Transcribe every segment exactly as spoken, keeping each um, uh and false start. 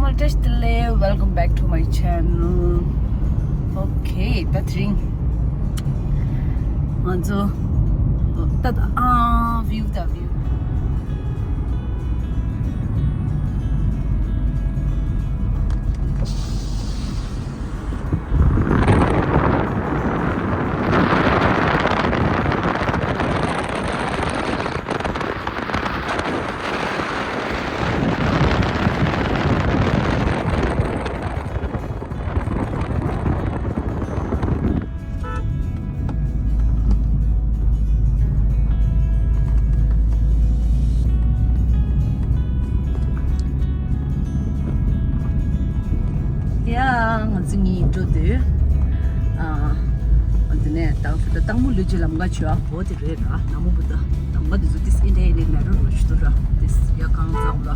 Welcome back to my channel. Okay, ད་དེ་རིང་ང་ཚོ་ད་ད་ཨ་view ད་view. ཡ། ང་ཚོ་གཉིས་འགྲོ་དུས། ཨ། འདི་ནས་ད་ད་སྟག་མོ་ལུས་ཀྱི་ལམ་ཁ་བྱོས་ཨ་བོ་དེ་རེད་ར། ནག་མོ་བུ་ད་ལམ་ཁ་འདི་ཚོ་ཏིས་ཨིན་ཌི་ཡ་ནས་ནེ་རོ་རོ་ཞིག་ཏུ་ར། ཏིས་ཡ་གང་ཙམ་ལ་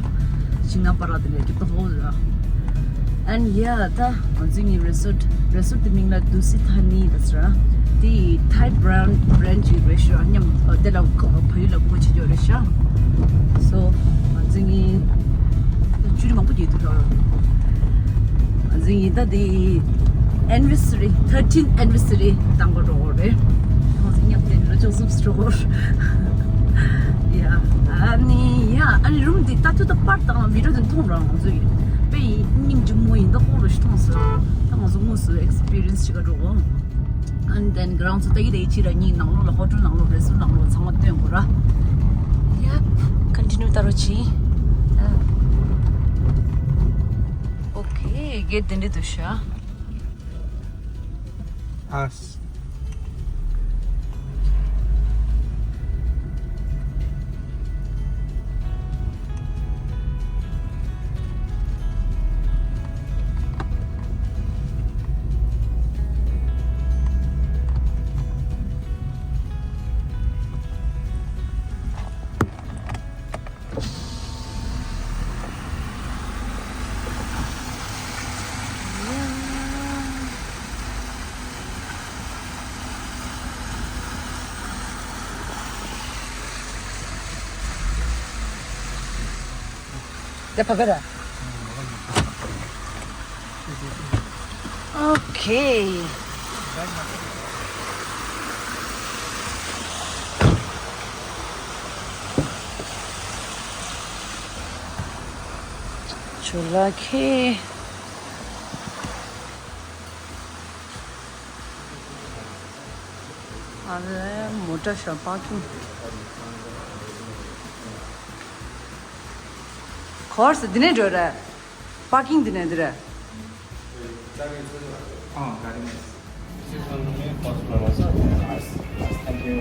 ཤིང་ནགས་པ་ར་དེ་ནས་རྒྱབ་ཏུ་ཧོ་ར། And yeah, ད་ང་ཚོ་གཉིས་resort, resort དེ་མིང་ལ་དུ་སི་ཐ་ནི་ལ་ཟེར་ར། དེ་Thai brand, brand ཅིག་རེད་ཤག་མཉམ་དེ་ལ་ཕ་ཡུལ་ལ་སྒོ་ཕྱེ་རྒྱུ་རེད་ཤག So ང་ཚོ་གཉིས་ཅུ་རི་མང་པོ་རྒྱག་འདུག་ལ། ང་ཚོ་གཉིས་ད་དེ་anniversary, thirteenth anniversary དང་པོ་འགྲོ་གི་རེད། ང་ཚོ་མཉམ་དུ་ལོ་བཅུ་གསུམ་འགྲོ་གི་རེད། Yeah, ཨ་ནི་yeah, ཨ་ནི་རུམ་དེ་ད་དུས་ད་པར་དང་video དེ་མཐོང་ར། ང་ཚོ་ཡིན་པས་སྙིང་རྗེ་མོ་ཡིན། ད་ཁོང་རུ་ཞིག་མཐོང་སོང་། ད་ང་ཚོ་དངོས་སུ་experience ཞིག་ག་འགྲོ་གོ And then ང་རང་ཚོ་ད་ཡི་ད་ཡི་ཕྱིར་ར་གཉིས་ནང་ལོགས་ལ་hotel ནང་ལོགས་resort ནང་ལོགས་ཚང་མ་སྟོན་དགོས་ར། Yep, continue ད་རོ་ཅི། Okay, gate དེ་འདྲ་འདུག་ཤག་ཨ། དེ་ཕ་ག་ར། Okay. ཇོ་ལ་ཁེ། ཨ་ལེ་མོ་ཊ་ཤོ་པར་ཀིང་། Course འདི་ནས་འགྲོ་རེད། པར་ཀིང་འདི་ནས་འདི་རེད། ཨ་ག་རེ་མེད། Thank you.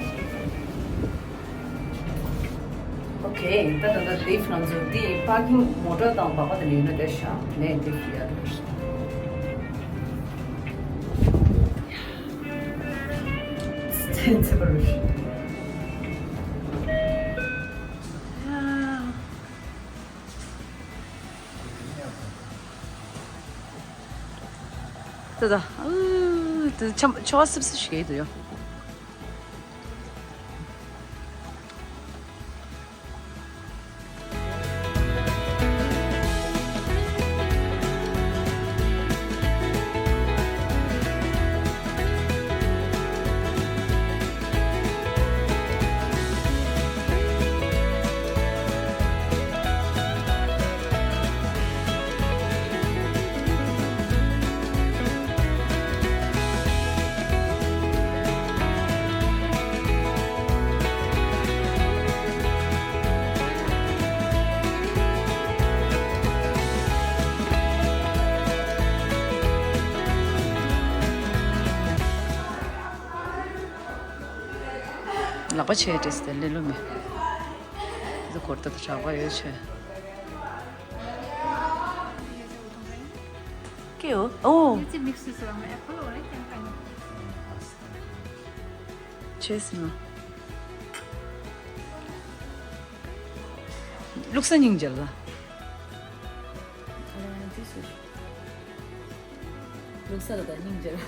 Okay, ད་ད་ད་lift ནང་ཚུད་དེ་པར་ཀིང་མོ་ཊ་དང་སྦག་སྦག་དེ་ནས་ཡོད་ན་དེ་ཤ་ནས་lift ཡར་འགྲོ། ཚེ་ཚེ་པ་རུ་ཤི། ད་ད། ཨུ། ད་ཆམ་ཆོ་བ་སིབ་སིབ་ཞིག་ཡོད་དོ་ཡོ། ལག་པ་ཆེ་ཏེ་སྟེ་ལེ་ལོ་མེ། འདི་གོར་ཏ་དྲག་པ་ཡོད་ཆེ། ཀེའོ། ཨོ། ཆེས་ནོ། ལུག་ས་སྙིང་རྗེ་ལ། ལུག་ས་ལ་ད་སྙིང་རྗེ་ལ།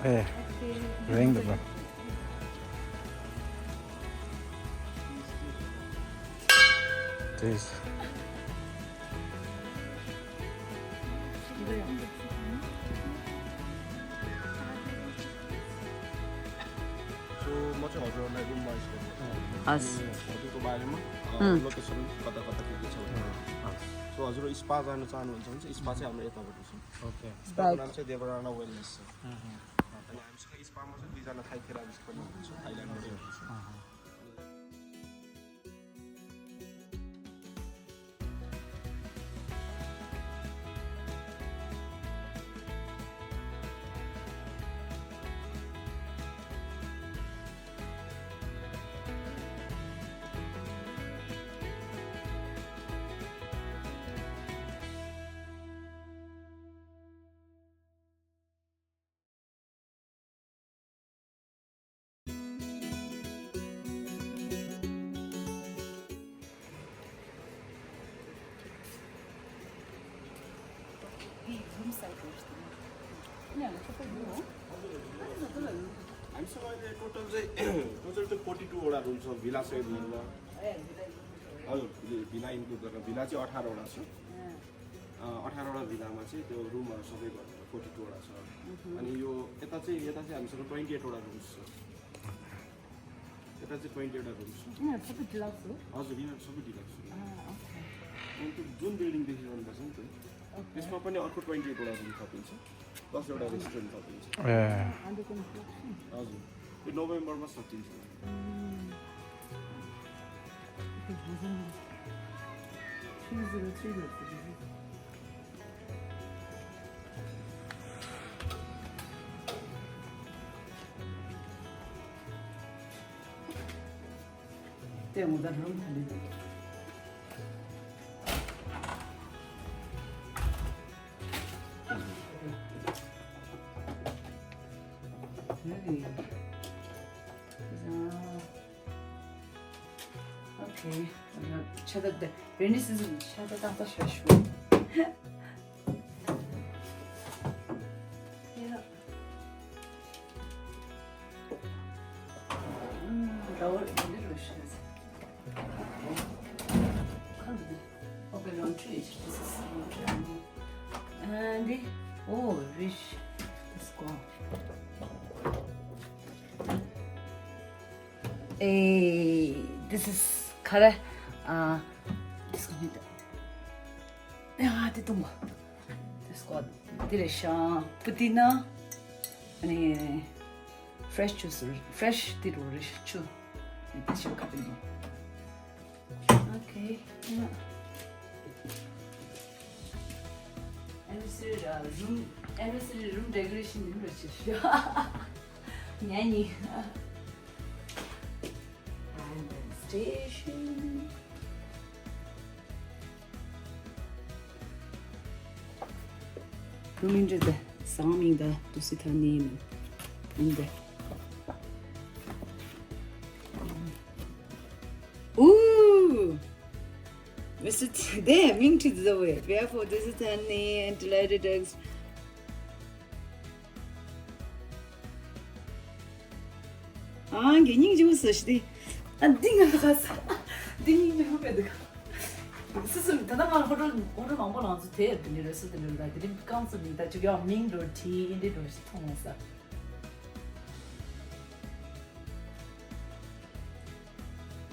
ཕེ་རེང་འདུག་པ། དེས། So, म चाहिँ हजुरहरूलाई रुममा स्टे गर्छु। हस्। अनि होटलको बारेमा, अ, उम्। लोकेसन कता कता के के छ भनेर। हस्। So, हजुर स्पा जान चाहनुहुन्छ भने चाहिँ स्पा चाहिँ हाम्रो यतापट्टि छ। ओके। स्पाको नाम चाहिँ देवराना वेलनेस छ। उम्, उम्। अनि हामीसँग स्पामा चाहिँ दुईजना थाई थेरापिस्ट पनि हुनुहुन्छ, थाइल्यान्डबाट हुनुहुन्छ। उम्, उम्। हामीसँग अहिले टोटल चाहिँ, टोटल चाहिँ फोर्टी टूवटा रुम छ, भिला सहित मिलेर। हजुर, भि-, भिला इन्क्लुड गरेर भिला चाहिँ अठारवटा छ। अ, अठारवटा भिलामा चाहिँ त्यो रुमहरू सबै गरेर फोर्टी टूवटा छ। अनि यो यता चाहिँ, यता चाहिँ हामीसँग ट्वेन्टी एटवटा रुम्स छ। यता चाहिँ ट्वेन्टी एटवटा रुम्स छ। यिनीहरू सबै डिलक्स हो? हजुर, यिनीहरू सबै डिलक्स हो। अँ, ओके। अनि त्यो जुन बिल्डिङ देखिरहनु भएको छ नि, त्यो, ओके। त्यसमा पनि अर्को ट्वेन्टी एटवटा रुम थपिन्छ, दसवटा रेस्टुरेन्ट थपिन्छ। ए। अँ, अनि त्यो construction? हजुर, त्यो नोभेम्बरमा सकिन्छ। उम्। It is December. Three zero three. Okay. Shut up the rainy season. Shut up the fresh one. Yeah. Mm, the little rushes. Okay, laundry. This is laundry. And the, oh, rich. Let's go. Eh, this is kare. Uh, this is good. Ah, the tongo. This is good. This is, uh, putina. Ani fresh juice, fresh tiru rich chu. This is cutting. Okay. Yeah. Anniversary, uh, room, anniversary room decoration in Russia. Nanny. And then station. Room in the same in the to sit on in the. Ooh! Mister T-, there, Ming to the way. Therefore, this is honey and delighted eggs. ཨང་གི་སྙིང་རྗེ་པོ་ཟེར་ཞིག་དེ། ཨ་འདི་ང་ལ་ཁ་ས། འདི་སྙིང་རྗེ་པོ་དཔེ་འདུག་སི་སི་ད་ལྟ་ང་ཧོ་ཊེལ་ཧོ་ཊེལ་མང་པོ་ལ་ང་ཚོ་དེ་དེ་འདྲའི་རེ་སོ་དེ་འདྲ་ལ་དེ་རིང་རྐང་ཚོ་མིང་ད་ཅིག་ཡང་མིང་འགྲོ་ཏི་ཨིན་དེ་འགྲོ་ཞིག་མཐོང་ས།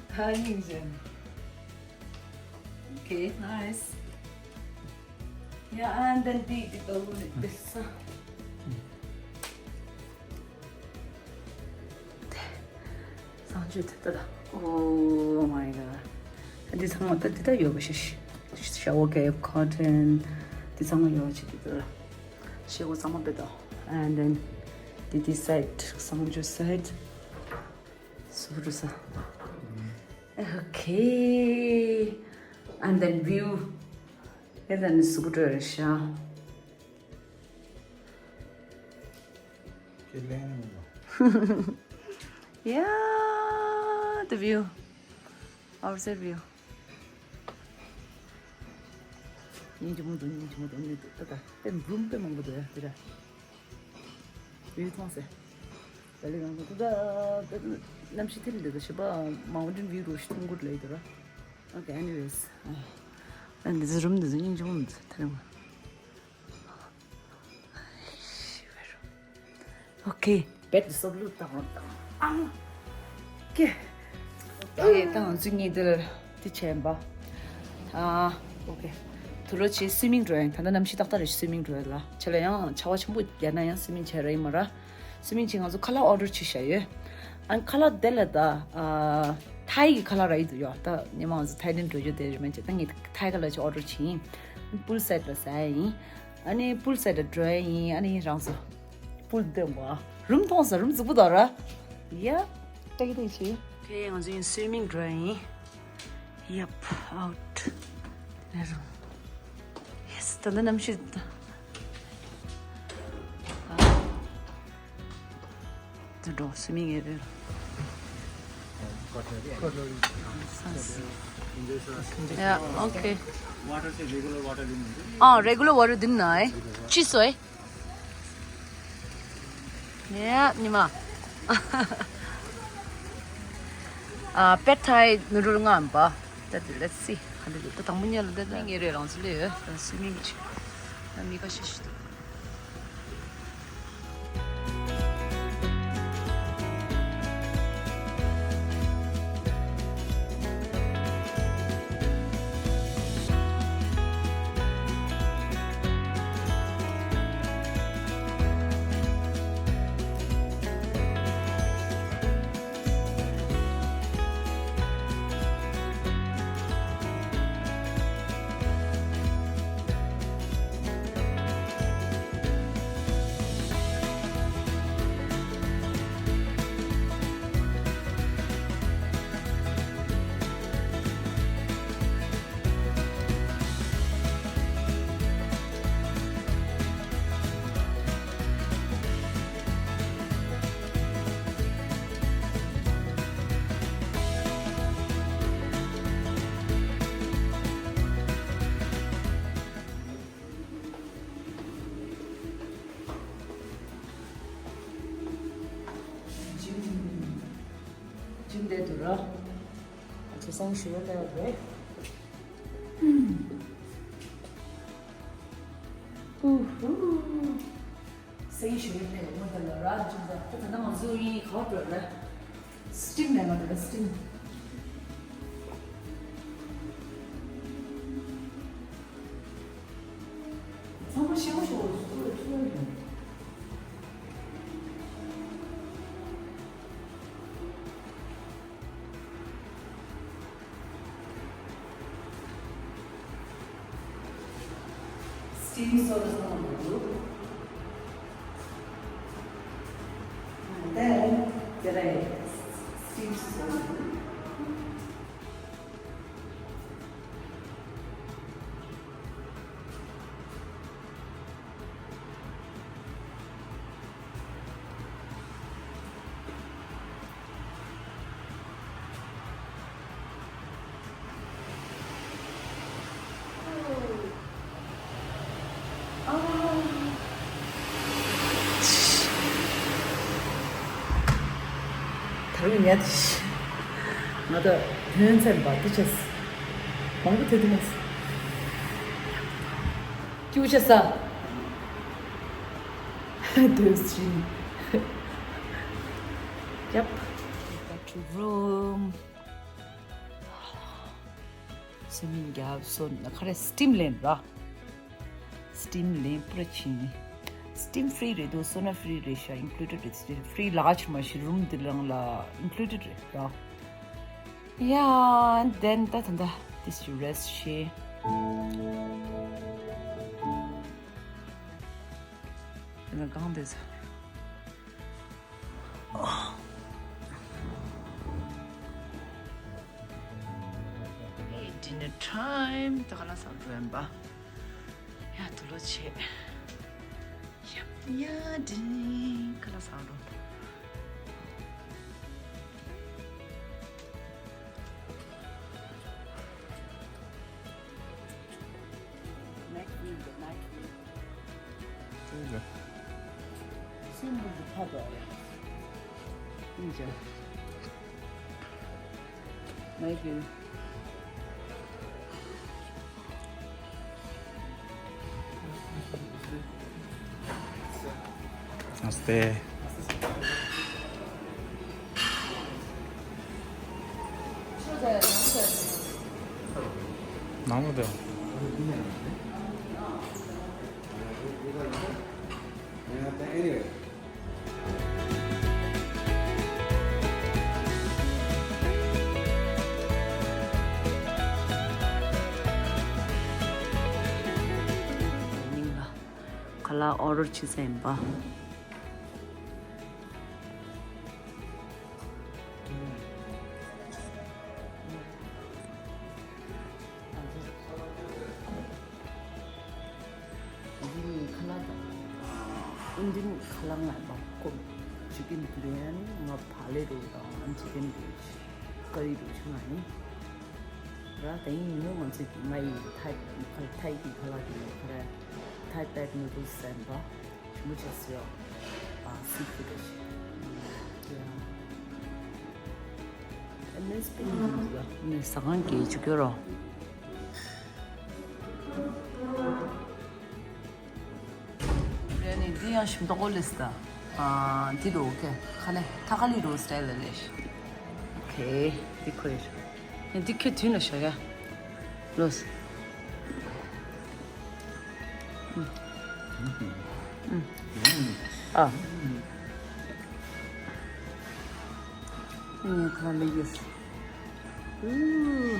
ད་སྙིང་རྗེ། Okay, nice. Yeah, and then the, the balloon is this. བཟང་སྤྱོད་དེ་ལྟ་ད། Oh my god. འདི་ཚང་མ་ད་འདི་ད་ཡོད་པ་ཤེས། Shower cap, curtain. འདི་ཚང་མ་ཡོད་ཅིག་འདི་ད། ཤེས་གོ་ཚང་མ་བེད་དོ། And then འདི་འདི་side, བཟང་སྤྱོད་side. སུ་རུ་ས། Okay. And then view. And then སུ་རུ་ཤ། Yeah, the view. Outside view. ཉིན་གྱི་མོ་དུ་ཉིན་གྱི་མོ་དུ་ཉིན་དུ་ད་ད་པེ་འབུམ་པེ་མང་པོ་དུ་ཡ་དེ་ར། བིའུ་མཐོང་ཟེར། ད་ལི་རང་ཚོ་ད་ད་གནམ་གཤིས་ཐིབས་འདི་ཚོ་ཞེ་པོ་མའུན་ཊེན་བིའུ་རུ་ཞིག་མཐོང་གི་ལེ་དེ་ར། Okay, anyways. ཨ་འདི་ཚོ་རུམ་འདི་ཚོ་སྙིང་རྗེ་མོ་འདུག་ད་རིང་། Okay. བེད་སོབ་ལུ་བཏང་བཏང་། ཨང་། ཀེ། ཨེ་ད་ང་ཚོ་གཉིས་འདིར་དེ་བྱས་པ། ཨ། Okay. དུ་ལོ་ཆེ་སུའི་མིང་འགྲོ་ཡིན། ད་ལྟ་གནམ་གཤིས་ཏག་ཏག་རེད། སུའི་མིང་འགྲོ་ཡ་ལ་ཆེ་ལ་ཡང་ཆར་པ་ཆེན་པོ་རྒྱག་ན་ཡང་སུའི་མིང་བྱས་ར་ཡིན་མ་ར། སུའི་མིང་ཆེ་ང་ཚོ་ཁ་ལག་ཨོ་ཌར་བྱས་བཞག་ཡོད། ཨ་ཁ་ལག་དེ་ལ་ད་ཨ་ཐའི་གི་ཁ་ལག་ར་ཡིན་འདུག་ཡོད། ད་ཉི་མ་ང་ཚོ་ཐའི་ལེན་འགྲོ་རྒྱུ་དེ་རེད་མིན་ཆེ། ད་ངས་ཐའི་ཁ་ལག་ཅིག་ཨོ་ཌར་བྱས་ཡིན། པུལ་སའིཌ་ལ་ཟ་ཡ་ཡིན། ཨ་ནི་པུལ་སའིཌ་ལ་འགྲོ་ཡ་ཡིན། ཨ་ནི་རང་ཚོ་པུལ་སྟོན་པ། རུམ་མཐོང་ས་རུམ་རྫིག་པོ་དང་ར། ཡ། ཏག་ཏག་བྱེད། Okay, ང་ཚོ་ཡིན་སུའི་མིང་འགྲོ་ཡ་ཡིན། Yep, out. ནས་རུམ། Yes, ད་ལྟ་གནམ་གཤིས་ད། དུ་འགྲོ་སུའི་མིང་ངེས་རེད། Yeah, okay. Water is regular water ཡིན། ཨ་regular water ཡིན་ན་ཅི་སོ་ཨེ། ཡ་ཉི་མ། ཨ་པེ་ཐའི་ནུ་ཌལ་ལྔ་ཨམ་པ། ད་དེ་let's see. ཧ་ལས་ད་དང་པོ་ཉལ་ལ་ད་ད་ངེས་རེད་རང་ཚོ་ལས་ཡོད་ད་སུའི་མིང་ཅི། ད་མི་ཁ་ཤས་ཤིག་འདུག་ཇིམ་ཇིམ་བསྡད་འདུག་ར། ང་ཚོ་སང་ཞུ་བ་བསྡད་པ་རེད། ཧུ་ཧུ། སང་ཞུ་བ་བསྡད་པ་ངོ་དེ་ལ་ར་ཇིམ་ད་ད་ད་ང་ཚོ་ཡིན་ག་པར་འགྲོ་ར། སི་ཊིམ་ལེན་ག་འགྲོ་ར་སི་ཊིམ། ཚང་མ་ཤེས་པ་ཤོག་ཚུར་ཚུར་ཡོང་། སི་ཊིམ་སོ་ར་ཚང་མ་འདུག And then, there I steam soda. ད་རུང་ཉལ་ཏེ་ཤི། ང་ད་དོན་ཚན་པ་དེ་ཆེས་མང་པོ་དེ་དུ་མ་སྐྱུ་ཆ་ས་དོན་ཤིན། Yep. Back to room. སེམས་རྒྱབ་སོ་ན་ཁ་རེ་སི་ཊིམ་ལེན་ར། སི་ཊིམ་ལེན་པུ་ར་ཆིན། སི་ཊིམ་ཕི་རི་རེད་འདུག་སོ་ན་ཕི་རི་རེད་ཤག་ཨིན་ཀླུ་ཌེཌ་རེད། ཕི་རི་ལ་ཆེར་མ་ཤི་རུམ་འདི་ལང་ལ་ཨིན་ཀླུ་ཌེཌ་རེད་ར། Yeah, and then ད་ད་ད་this you rest ཤེས། ད་གང་དེ་ཚོ། Hey, dinner time. ད་ག་ལ་སང་འགྲོ་ཡིན་པ། ཡ་དུ་ལོ་ཆེ། ཡ་ཡ་dinner ག་ལ་སང་འགྲོ། Night view, the night view. There you go. Simple to cut off. Thank you. Namaste. Anyway. ཁ་ལག་ཨོ་ཌར་བྱེད་ས་ཡིན་པ། འདི་ནི་ཁ་ལག་དང་། ཨ། འདི་ནི་ཁ་ལག་ང་ཡི་ཁོ་ཅི་ཀེན་བི་རི་ཡ་ནི། ང་བག་ལེབ་རུ་དང་ཅི་ཀེན་བི་རི་ཀ་རི་རུ་ཆུང་ང་ནི། ར་དེ་ཡིན་ནོ། ང་ཚོའི་ང་ཡི་ཐའི་ཁ་ཐའི་གི་ཁ་ལག་གི་ཁ་ར་ཐའི་པེག་ནུ་ཌལ་སི་ཟེར་བ་ཞིམ་པོ་བྱས་སོ། ཨ། སི་ཕུ་ཌི་ཞིག་ཨ་ནི་སི་པིན་ནི་ཟ་ཁང་གི་ཆུ་ཁྱོད་རོ། རེད་ནི། འདི་ཡང་ཞིམ་མདོག་པོ་ལེས་ད། ཨ། འདི་རུ་ཨོ་ཁེ། ཁ་ནས་ཐ་ཁ་ལི་རུ་སི་ཊའིལ་ལ་ལེས། ཨོ་ཁེ། འདི་ཁོ་ཡིན། འདི་ཁྱོད་དུས་ན་ཤ་ག་ལོས། ཨ། ངས་ཁ་ལ་ཡོད། ཨུ།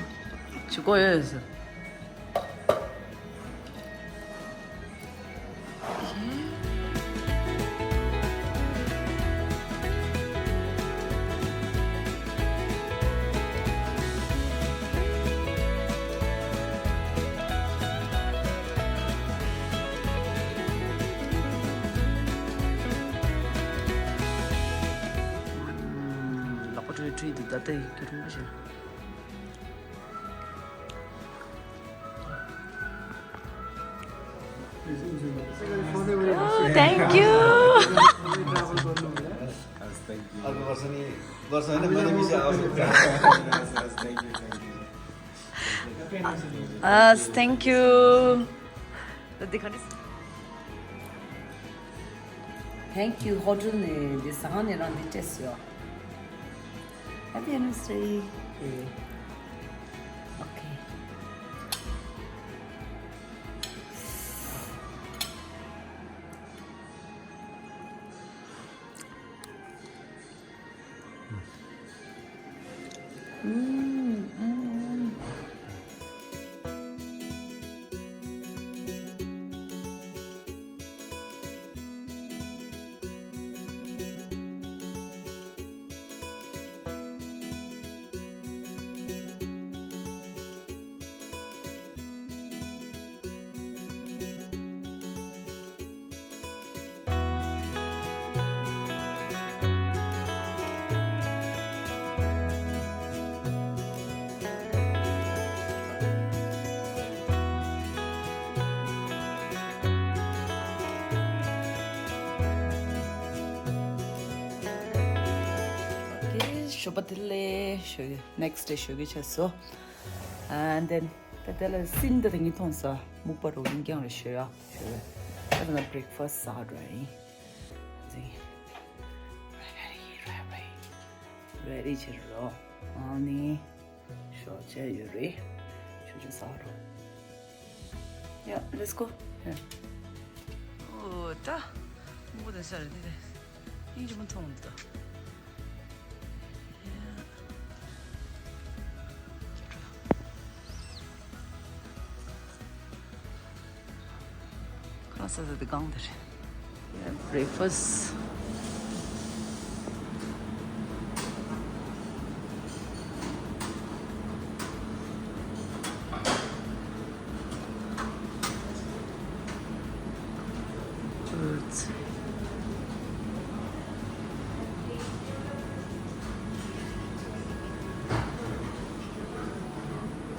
ཆུ་ཀོ་ཡོད། ལག་པ་བཀྲུས་བཀྲུས་འདུག་ད་ལྟ་ཡི་གེ་རིང་པོ་ཞིག Oh, thank you. As thank you. As thank you, thank you. As thank you. Thank you, hotel ནས་འདི་ཟ་ཁང་ནས་རང་འདི་སྤྲད་སོང་། Happy anniversary. Okay. Okay, ཞོགས་པ་བདེ་ལེགས་ཞུ་གི། Next day ཞུ་གི་བྱས་སོ། And then ད་དེ་ལ་སིན་ད་དེ་ངས་མཐོང་ས་སྨུག་པ་རུ་ཡིན་ཀྱང་རེ་ཞུ་ཡ་ཞུ་ཡ། ད་ད་ན་breakfast ཟ་འགྲོ་ཡིན། Ready, ready, ready. Ready བྱེད་རོགས། ཨ་ནི་ཞོགས་ཇ་ཡོད་རེད། ཆུ་ཆུ་ཟ་རོགས། Yeah, let's go. Yeah. ཨོ་ད། མགོ་དེ་ས་རེད་དེ། ཡིན་གྱི་མ་མཐོང་འདུག་ཁ་ས་ས་དེ་གང་དེ་རེད། Yeah, breakfast. Fruits.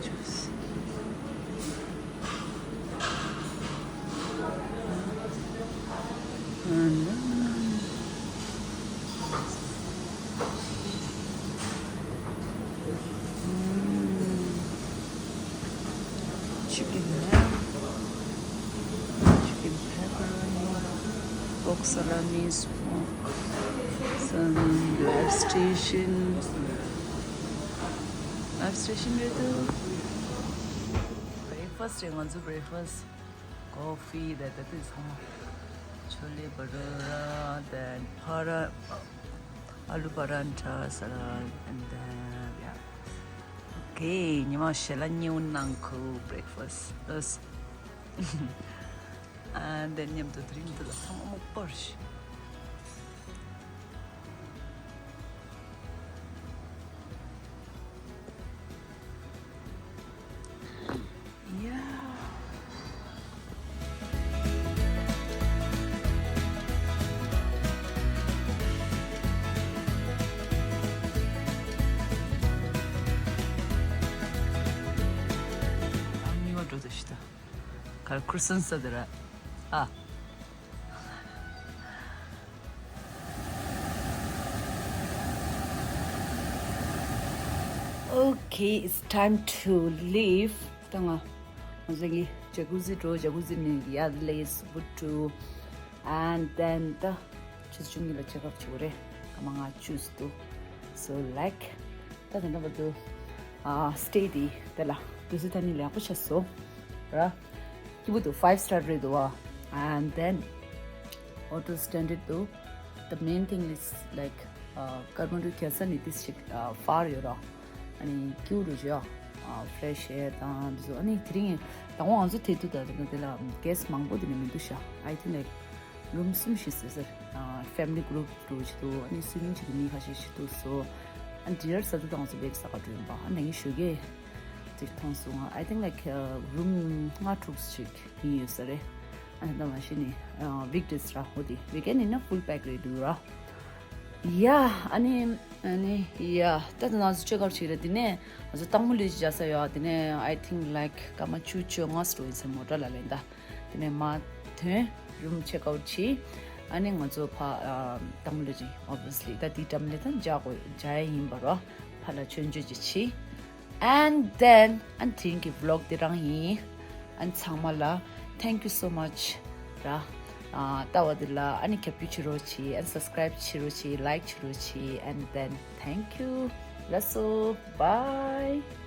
Juice. And then Chicken ham, chicken pepperoni, pork salami, smoke, some live station. Live station རེད་འདུག Breakfast རེད། ང་ཚོ་breakfast, coffee, that, that is, huh? Chole bhatura, then para, aloo parantha, salad, and then, yeah. Okay, ཉི་མ་ཞེ་ལ་ཉེའུ་ནང་ཁུ་breakfast. ཨ་འདི་མཉམ་དུ་drink དུ་ལ་ཚང་མ་མོག་པར་ཤི། Yeah. ཨ་མི་བ་འགྲོ་དུ་ཤི་ད། ཁར་ཁུར་སན་ས་དེ་ར། ཨ། Okay, it's time to leave. ད་ང་ང་ཚོ་གི་jacuzzi འགྲོ། jacuzzi ནས་ཡར་ལས་བུ་ཏུ། And then ད་ཆུ་ཚོད་བཅུ་གཉིས་ལ་check out བྱེད་དགོས་རེད། སྐར་མ་ལྔ་བཅུ་འདུག So, like, ད་དེ་འདྲ་བ་འདུག་ཨ་stay དེ་དེ་ལ་དུས་ཚོད་ད་ནི་ལེགས་པོ་ཆགས་སོང་ར། སྐྱིད་པོ་འདུག five star རེད་འདུག And then hotel standard འདུག The main thing is, like, uh, Kathmandu གལ་ས་ནི་this ཞིག uh, far ཡོད་ར། ཨ་ནི་སྐྱིད་པོ་འདུག་ཅོ། Uh, fresh air དང་འདི་ཚོ། ཨ་ནི་དེ་རིང་དང་པོ་ང་ཚོ་དེ་དུས་ད་དེ་ལ་guest མང་པོ་དེ་ནས་མི་འདུག་ཤག I think, like, room གསུམ་བཞི་བཟོས་ཟེར། ཨ་family group འགྲོ་བྱེད་དུ། ཨ་ནི་སུ་ཉིན་གཅིག་གི་མི་ཁ་ཤས་བྱེད་དུ་སོ། ཨ་dinner ཟ་དུས་དང་ཚོ་བེག་ས་ག་འགྲོ་ཡིན་པ། ཨ་ནང་ཞོགས་ཀས་ཅིག་མཐོང་སོང་། I think, like, uh, room ལྔ་དྲུག་ཅིག་ཡིན་ཡོད་ས་རེད། ཨ་ནི་ད་མ་གཞི་ནི་weekdays ར། འོ་དེ་weekend ཡིན་ན་full pack རེད་འདུག་ར། Yeah, ཨ་ནི་ཨ་ནི་yeah, ད་ད་ང་ཚོ་check out བྱེད་རེད། དེ་ནས་ང་ཚོ་སྟག་མོ་ལུད་ཅིག་བྱ་ས་ཡོད། དེ་ནས་I think, like, སྐར་མ་བཅུ་བཅོ་ལྔ་འགྲོ་ཡིན་ས་མོ་ཊ་ལ་ལེན་ད། དེ་ནས་མ་ཐོན། Room check out བྱས། ཨ་ནི་ང་ཚོ་ཕ་ཨ་སྟག་མོ་ལུད་ཅིག་obviously ད་དེའི་འགྲམ་ལས་ད་འཇག་དགོས་འཇག་ཡ་ཡིན་པ་ར། ཕ་ལ་མཆོད་མཇལ་ཅིག་བྱས། And then ཨ་ནི་དེ་རིང་གི་vlog དེ་རང་ཡིན། ཨ་ནི་ཚང་མ་ལ་thank you so much ར། ཨ་ལྟ་བ་འདི་ལ་ཨ་ནི་རྒྱབ་སྐྱོར་བྱེད་རོགས་བྱེད། ཨ་ནི་subscribe བྱེད་རོགས་བྱེད། like བྱེད་རོགས་བྱེད། And then thank you. ལགས་སོ། Bye.